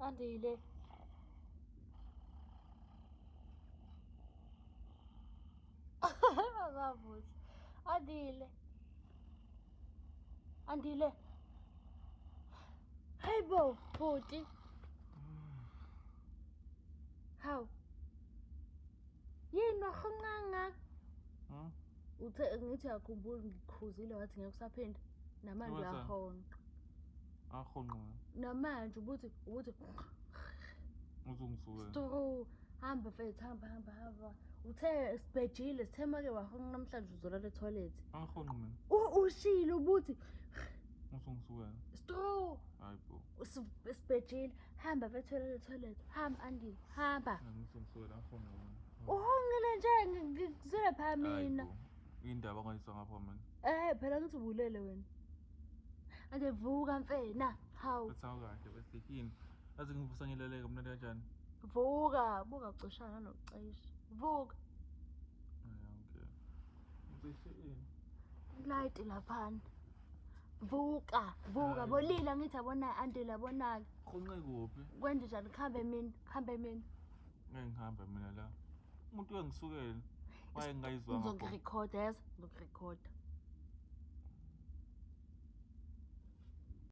Andile. Akavusi. Andile. Andile. Hey bo, bhuti. Hawu. Yini wahonqa kangaka? Hmm? Uthe ngithi uyakhumbula ngikukhuzile wathi ngeke usaphinda. Namanje Wathani? uyahonqa. Ahonqa. Namanje ubuthi ubuthi Uzongisukela. Stru, hamba mfethu hamba hamba hamba. Uthe sibhejile sithe make wahonqa namhlanje uzolala etoilet. Ahonqa mina. Ushilo ubuthi Uzongisukela. stru Hayi bo. sibhejile hamba mfethu uyolala etoilet. Hamba Andile hamba. Uzongisukela ahonqa mina. Uhonqile nje ngikuzwele pha mina. Hayi bo. Indaba ongayizwa ngapha mina. Eh phela ngithi ubulele wena. Ande vuka mfena. Hawu. Bathi awukahle bese yini? Aze ngivusa ngileleke mnandi kanjani? Vuka, buka coshana nokucisha. Vuka. Hayi okay. Ngicishe ini? Light laphana. Vuka, vuka Hayi. bolila ngithi abona Andile abonake. Khonqe kuphi? Kwenje njani khambe mina, khambe mina. Ngeke ngihambe mina la. Umuntu uyangisukela. Waye ngingayizwanga. Ngizokurekhoda yazi, ngizokurekhoda.